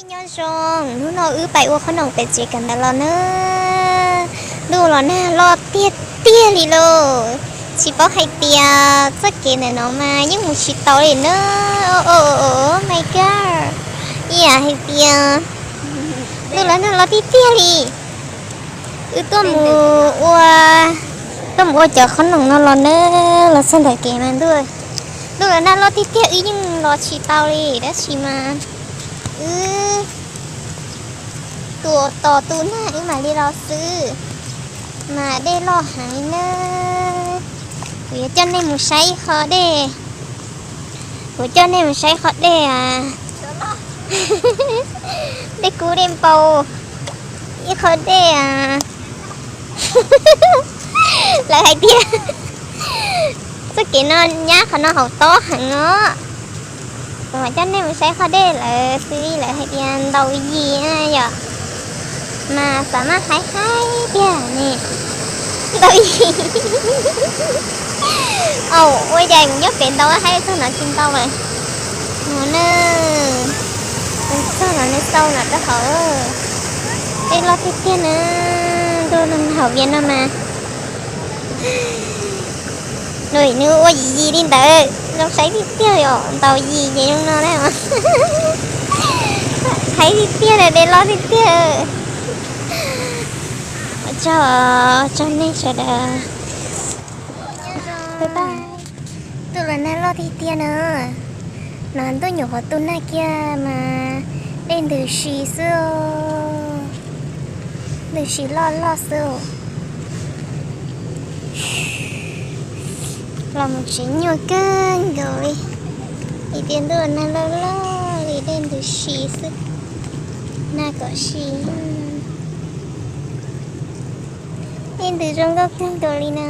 Nyob zoo, hnub no wb pais ua qhob noom pem tsev kawm ntawv los na. Ntuj los nag loj tiag tiag li lauj. Tsis paub hais tias txoj kev ntawm no mas yeej mus tsis tau li na. Oh my god, ib yam hais tias ntuj los nag loj tiag tiag li. Wb tuaj mus ua, tuaj mus ua cov qhob noom no los na, los txog ntawm kev mas ntuj, ntuj los nag loj tiag tiag wb yeej los tsis tau li, tab sis mas wb tos tus nag wb mam li los xwb, mas dej loj heev na. Kuv yuav coj nej mus saib ib qho dej, kuv coj nej mus saib ib qho dej, dej kub dej npau, ib qho dej. Lawv hais tias txoj kev no nyab qhov no haum tob heev os. Kuv mam coj nej mus saib qhov dej lawv xws li lawv hais tias ntaus yis na yom, mas xav maj haib haib tiag ne. Ntaus yis. Au, ua cas mus nyob pem ntaus haib txog no tsis ntaus lawm. No na, txog no nws xau no rau hauv. Dej loj tiag tiag na, ntuj no hauv Vias no mas. Nws ua yis yis li ntawd zoo saib tiag tiag os, ntaus yis ces zoo no na. Haib tiag tiag, dej loj tiag tiag. Ua tsaug, tsaug nej sawv daws. Ntuj los nag loj tiag tiag na. No ntuj nyuam qhuav tu nag kiag mas dej ntws si xwb, ntws si loj loj xwb. Los mus tsev nyuaj kawg nkaus li, vim tias ntuj los nag loj loj li dej ntws si xwb, nag kom si. Dej ntws zoo nkauj kawg nkaus li na.